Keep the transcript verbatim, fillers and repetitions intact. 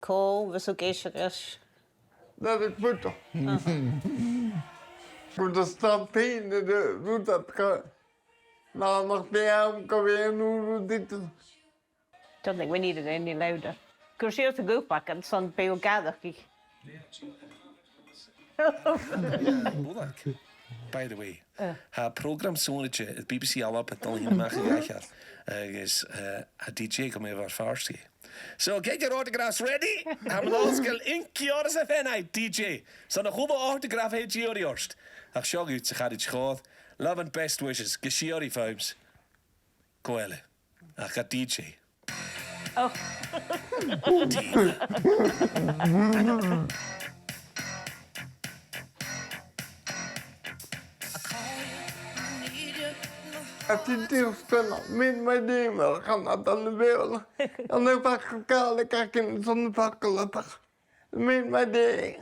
Cò bhios ag èisteachd ris? David Puto. Rud a stampede, rud a tha. Ná nach dèan go bhfuil an rud dit. Don't think we needed any louder. Cuir sìos an gùpag an son beò gàireachdaí. By the way, tha prògram sònraichte air B B C Alba a' dol a thighinn a-mach a dh'aithghearr agus, eh, tha D J gu math air fàs aige. So get your autographs ready. Tha mi an dòchas gu bheil an còrr is a' faighinn air D J. So na chuala autograph aig G R E ort. Ach seo dhut, a charaid chòir. Love and best wishes. Gu sìorraidh, Fowms. Cò eile? Ach a' D J. Oh. Dìna. A' tighinn dìreach a-steach, made my day, mar a chanas iad ann am Beurla. An e facal Gàidhlig a th' againn son facal a tha? Made my day.